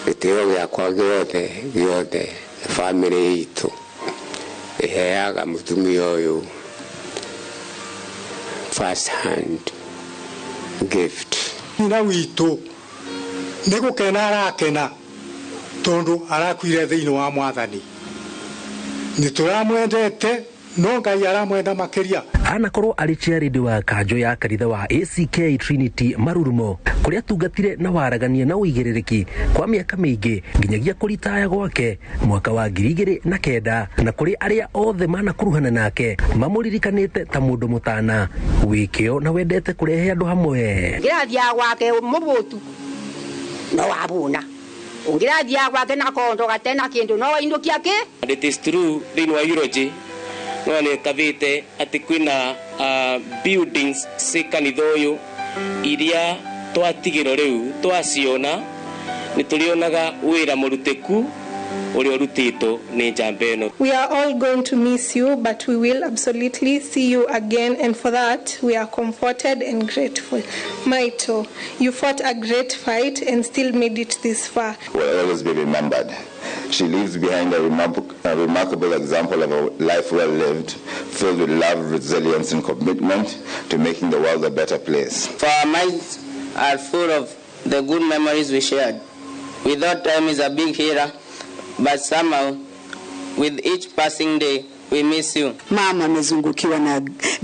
gĩtĩo gĩakwa gĩothe gĩothe na bamĩrĩ itũ iheaga mũtumia ũyũ first hand gift. Nyina witũ nĩ gũkena arakena tondũ arakuire thĩinĩ wa Mwathani. Nĩ tũramwendete no Ngai aramwenda makĩria. Anakorwo arĩ chairlady wa kanjũ ya kanitha wa ACK Trinity Marurumo, kũrĩa atungatire na waragania na ũigĩrĩrĩki kwa mĩaka mĩingĩ nginyagia kũritaya gwake mwaka wa 2009, na kũrĩ arĩa othe manakuruhana nake mamũririkanĩte ta mũndũ mũtana wĩ kĩo na wendete kũrehe andũ hamwe. Ngirathiaga gwake mũbũtu no wabuna, ũngĩrathiaga gwake na kondo gatena kĩndũ no wainũkia kĩ. And it is true thĩinĩ wa eulogy no nĩ tabĩte atĩ kwĩna buildings ci kanitha ũyũ iria twatigĩrwo rĩu twaciona nĩ tũrĩonaga wĩra mũrutĩku ũrĩa ũrutĩtwo nĩ njamba ĩno. We are all going to miss you, but we will absolutely see you again, and for that we are comforted and grateful. Maito, you fought a great fight and still made it this far. Will always be remembered. She leaves behind a remarkable example of a life well lived, filled with love, resilience, and commitment to making the world a better place. For our minds are full of the good memories we shared. Without time is a big healer, but somehow, with each passing day, we miss you. Mama amezungukiwa na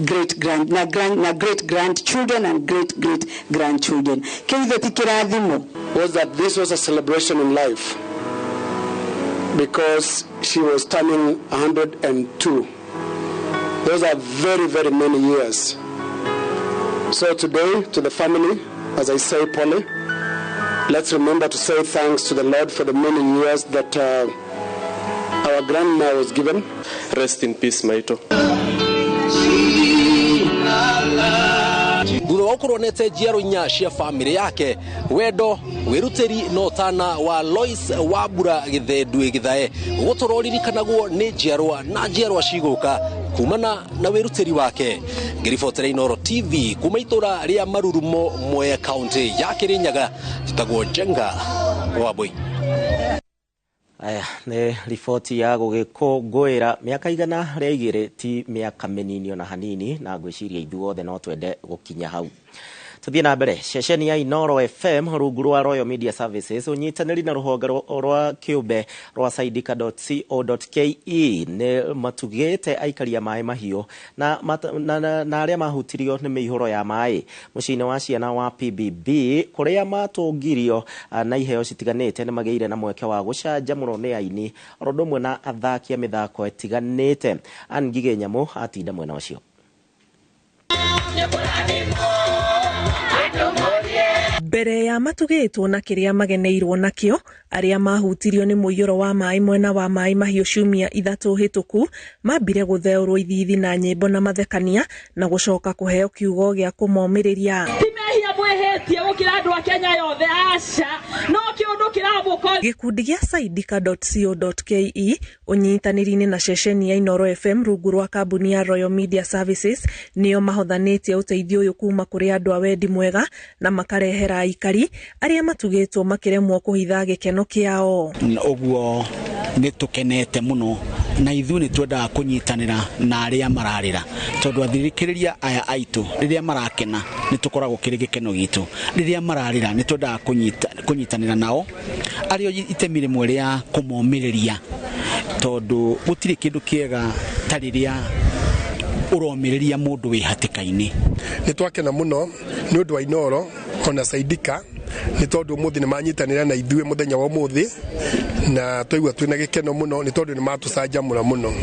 great grand na grand na great grandchildren and great great grandchildren. Kĩu ti kĩrathimo. Was that this was a celebration in life because she was turning 102. Those are very, very many years. So today, to the family, as I say, Polly, let's remember to say thanks to the Lord for the many years that our grandma was given. Rest in peace, Maito. Thutha wa gũkorwo nete njiaro inya cia bamĩrĩ yake, wendo, wĩrutĩri na ũtana wa Lois Wambura Gĩthendue Gĩthae gũtũra ũririkanagwo nĩ njiarwa na njiarwa cigũka kumana na wĩrutĩri wake. Ngĩribotera Inooro TV kuma itũra rĩa Marurumo, Mwea, kaunti ya Kĩrĩnyaga, njĩtagwo Njenga Wambui. Aya nĩ riboti ya gũgĩkũngũĩra mĩaka 102 ti mĩaka mĩnini ona hanini, na ngwĩciria ithuothe no twende gũkinya hau. Tuthiĩ na mbere. Ceceni ya Inooro FM rungu rwa Royal Media Services ũnyitanĩri na rũhonge rwa kĩũmbe rwa saidika.co.ke nĩ matugĩte aikari a maĩ mahiũ na arĩa mahutirio nĩ mĩihũro ya maĩ mũciĩ-inĩ wa ciana wa PBB kũrĩa matũngirio na iheo citiganĩte nĩ magĩire na mweke wa gũcanjamũrwo nĩ aini oro ũndũ ũmwe na athaki a mĩthako ĩtiganĩte. Ann Ngigĩ Nyamũ atinda mwena ũcio. Mbere ya matugĩtwo na kĩrĩa mageneirwo nakĩo, arĩa mahutirio nĩ mũiyũro wa maĩ mwena wa maĩ mahiũ ciumia 3 hĩtũku mambire gũtheũrwo ithithi na nyĩmbo na mathekania na gũcoka kũheo kiugo gĩa kũmomĩrĩria. Ti mehia mwĩhĩtie gũkĩra andũ a Kenya yothe, aca, no kĩũndũ kĩramũkora. Gĩkundi gĩa saidika.co.ke ũnyitanĩri-inĩ na ceceni ya Inooro FM rungu rwa kambuni ya Royal Media Services nĩo mahothanĩtie ũteithio ũyũ kuma kũrĩ andũ a wendi mwega na makarehera aikari arĩa matugĩtwo makĩremwo kũhitha gĩkeno kĩao. Ũguo nĩ tũkenete mũno na ithuĩ nĩ twendaga kũnyitanĩra na arĩa mararĩra, tondũ athikĩrĩria aya aitũ rĩrĩa marakena nĩ tũkoragwo kĩrĩ gĩkeno gitũ, rĩrĩa mararĩra nĩ twendaga kũnyitanĩra nao arĩo itemi rĩmwe rĩa kũmomĩrĩria, tondũ gũtirĩ kĩndũ kĩega ta rĩrĩa ũromĩrĩria mũndũ wĩ hatĩka-inĩ. Nĩ twakena mũno nĩ ũndũ wa Inooro ona Saidika nĩ tondũ ũmũthĩ nĩ manyitanĩra na ithuĩ mũthenya wa ũmũthĩ, na twaigua twĩna gĩkeno mũno nĩ tondũ nĩ matũcanjamũra mũno,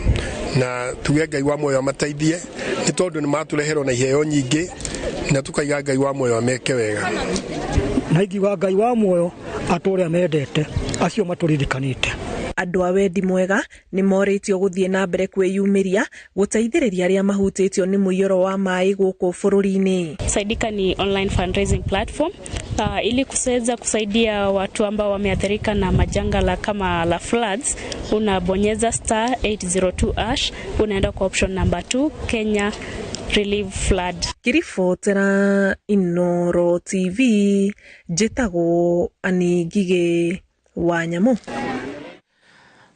na tuge Ngai wa muoyo amateithie nĩ tondũ nĩ matũreherwo na iheo nyingĩ, na tukaiga Ngai wa muoyo ameke wega. Na ingiuga Ngai wa muoyo atũre amendete acio matũririkanĩte. Andũ a wendi mwega nĩ morĩtio gũthiĩ na mbere kwĩyumĩria gũteithĩrĩria arĩa mahutĩtio nĩ mũiyũro wa maĩ gũkũ bũrũri-inĩ. Saidika ni online fundraising platform ili kuweza kusaidia watu ambao wameathirika na majanga la kama la floods. Unabonyeza *802# unaenda kwa option number 2 Kenya Relief Flood. Ngĩribotera Inooro TV njĩtagwo Ann Ngigĩ wa Nyamũ.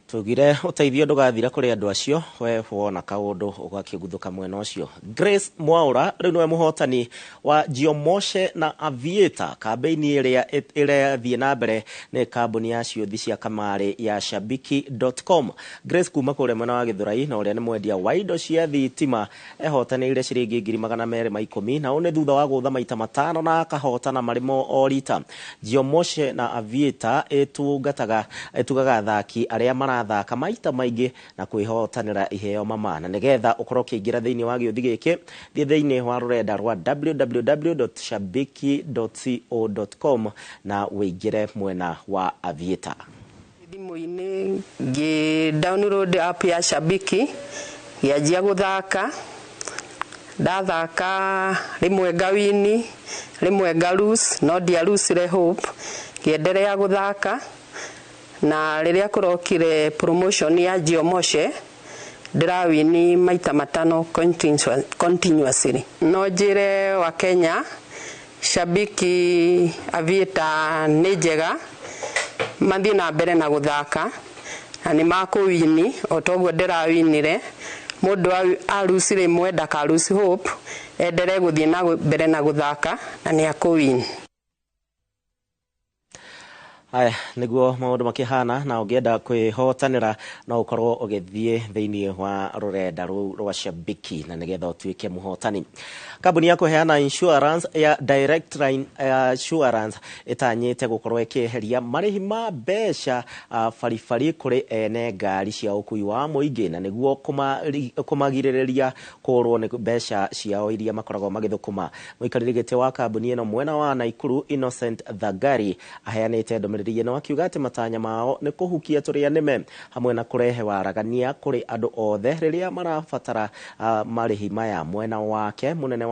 Tugire uteithio ndugathira kuri andu acio we wona kaundu ugakiguthuka mwena ucio. Grace Mwaura riu niwe muhotani wa Jiomoshe na Aviator kambeini iria irathie na mbere ni kambuni ya ciuthi cia kamari ya shabiki.com. Grace kuma kuria mwena wa Githurai na uria ni mwendia wa indo cia thitima ehotanire ciringi 210,000 na une thutha wa gutha maita matano na akahotana marimo o rita. Jiomoshe na Aviator itungataga itugaga athaki aria marathaka maita maingi na kwihotanira iheo mama na nigetha ukorwo ukiingira thiini wa giuthi giki thie thiini wa rurenda rwa www.shabiki.co.com na uingire mwena wa Aviator. Thimũ-inĩ ngĩ download app ya Shabiki ngĩanjia gũthaka, ndathaka rĩmwe ngawini rĩmwe ngalose no ndialusire hope, ngĩenderea gũthaka na rĩrĩa kũrokire promotion ya Jiomoshe ndĩrawini maita matano continuously. No njĩre wa Kenya Shabiki Aviator nĩ njega, mathiĩ na mbere na gũthaka na nĩ makũwini o toguo ndĩrawinire. Mũndũ arusi rĩmwe ndakarusi hope, enderee gũthiĩ na mbere na gũthaka na nĩ akũwini. Aya niguo maundu makihana na ungienda kwihotanira no ukorwo ugithie thiini wa rurenda ruu rwa Shabiki na nigetha utuike muhotani. Kambuni ya kuheana insurance ya Direct Line Assurance itanyite gukorwo ikieheria marihi ma mbeca baribari kuri ene ngari cia ukui wa muingi na niguo kumagiririria kurwo ni mbeca ciao iria makoragwo magithukuma. Muikariri giti wa kambuni ino mwena wa Naikuru Innocent Thagari aheanite ndumiriri ino akiuga ati matanya mao ni kuhukia turia nime hamwe na kurehe waragania kuri andu othe riria marabatara marihi maya. Mwena wake munene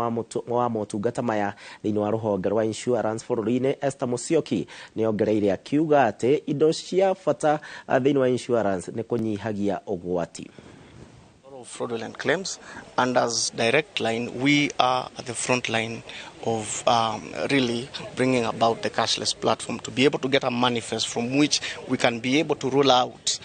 wa motungata maya thiini wa ruhonge rwa insurance bururi-ini Esther Musyoki ni ongereire akiuga ati indo cia bata thiini wa insurance ni kunyihagia ugwati. Fraudulent claims, and as Direct Line we are at the front line of really bringing about the cashless platform to be able to get a manifest from which we can be able to rule out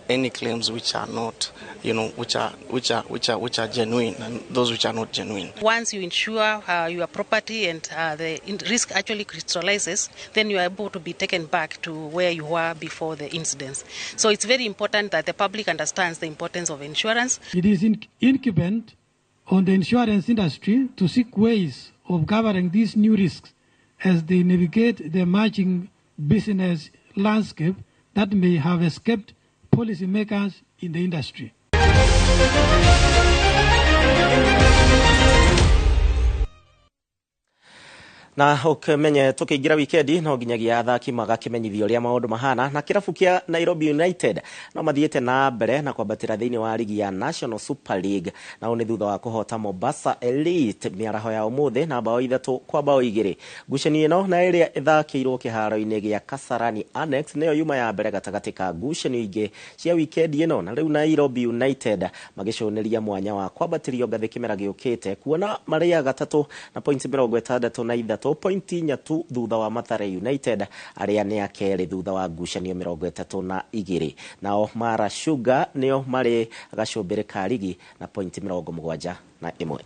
any claims which are not, you know, which are genuine and those which are not genuine. Once you insure your property and the risk actually crystallizes, then you are able to be taken back to where you were before the incidents. So it's very important that the public understands the importance of insurance. It is incumbent on the insurance industry to seek ways of covering these new risks as they navigate the emerging business landscape that may have escaped policymakers in the industry. Na ukimenye tukiingira wikendi no nginyagia athaki magakimenyithio uria maundu mahana na kirabu kia Nairobi United no mathiete na mbere na kwambatira thiini wa ligi ya National Super League na ni thutha wa kuhota Mombasa Elite miaraho ya umuthi na bao 3-2. Ngucanio ino na iria ithakirwo kiharo-ini gia Kasarani Annex niyo yuma ya mbere gatagati ka ngucanio ingi cia wikendi ino na riu Nairobi United magicuniria mwanya wa kwambatirio ngathi kimera giukite kuona maria gatatu na points 63 pointi inya tu thutha wa Mathare United aria ni akeri thutha wa ngucanio 32. Nao Mara Sugar nio mari gacumbiri ka ligi na pointi 71.